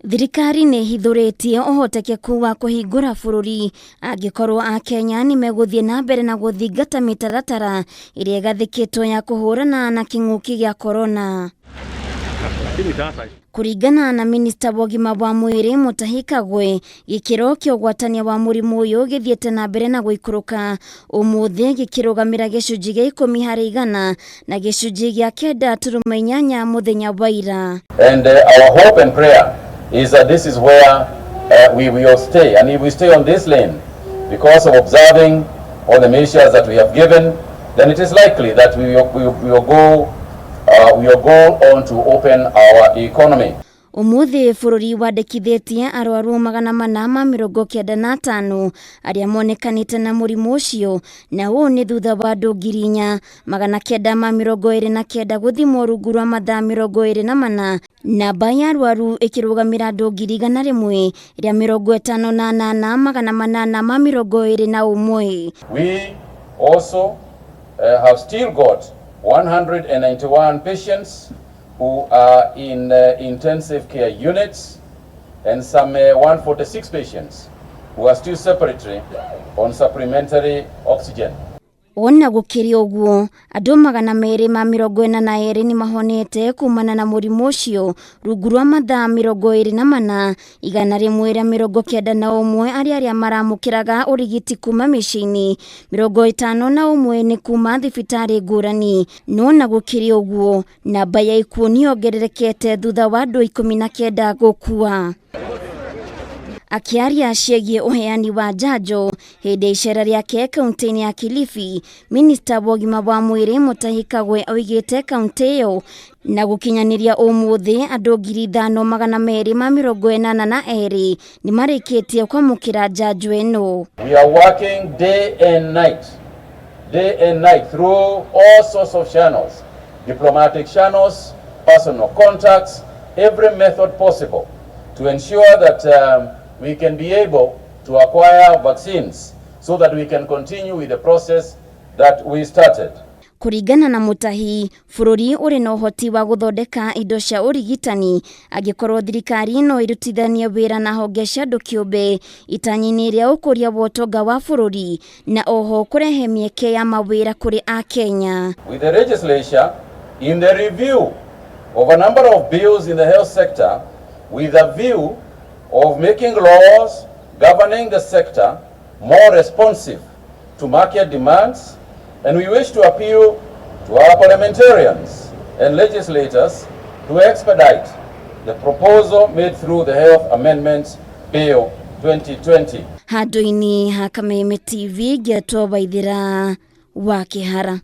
Thirikari nĩ ĩhithũrĩtie ũhotekeku wa kũhingũra bũrũri angĩkorwo Akenya nĩ megũthiĩ na mbere na gũthingata mĩtaratara ĩrĩa ĩgathĩkĩtwo ya kũhũrana na kĩng'ũki gĩa korona. Kũringana na minista wa ũgima wa mwĩrĩ Mutahi Kagwe, gĩkĩro kĩa ũgwatania wa mũrimũ ũyũ gĩthiĩte na mbere na gũikũrũka, ũmũthĩ gĩkĩrũgamĩra gĩcunjĩ gĩa 10% na gĩcunjĩ gĩa 9.8 mũthenya wa ira. And our hope and prayer is that this is where we will stay. And if we stay on this lane, because of observing all the measures that we have given, then it is likely that we will go on to open our economy. Umuthi bũrũri wandĩkithĩtie arwaru 495 arĩa monekanĩte na mũrimũ ũcio, na ũũ nĩ thutha wa andũ 4929 gũthimwo rungu rwa mathaa 24. Namba ya arwaru ĩkĩrũgamĩra andũ 158,821. We also have still got 191 patients who are in intensive care units and some 146 patients who are still separately on supplementary oxygen. Ona gũkĩrĩ ũguo, andũ 242 nĩ mahonete kumana na mũrimũ ũcio rungu rwa mathaa 24, 191 arĩa arĩa maramũkĩraga ũrigiti kuma mĩciĩ-inĩ, 51 nĩ kuma thibitarĩ ngũrani. No na gũkĩrĩ ũguo, namba ya ikuũ nĩ yongererekete thutha wa andũ 19 gũkua. Akĩaria ciĩgiĩ ũheani wa njanjo hĩndĩ ya icera rĩake kaunti-inĩ ya Kilifi, minista wa ũgima wa mwĩrĩ Mutahi Kagwe oigĩte kaunti ĩyo na gũkinyanĩria ũmũthĩ andũ 5282 nĩ marĩkĩtie kwamũkĩra njanjo ĩno. We are working day and night through all sorts of channels, diplomatic channels, personal contacts, every method possible to ensure that we can be able to acquire vaccines so that we can continue with the process that we started. Kũringana na Mutahi, bũrũri ũrĩ na ũhoti wa gũthondeka indo cia ũrigitani angĩkorwo thirikari no ĩrutithanie wĩra na honge cia andũ kĩũmbe itanya-inĩ rĩa ũkũria wa ũtonga wa bũrũri na oho kũrehe mĩeke ya mawĩra kũrĩ Akenya. With the legislature in the review of a number of bills in the health sector with a view of making laws governing the sector more responsive to market demands, and we wish to appeal to our parliamentarians and legislators to expedite the proposal made through the Health Amendments Bill 2020. Handũ-inĩ ha Kameme TV, ngĩatwo Waithĩra wa Kĩhara.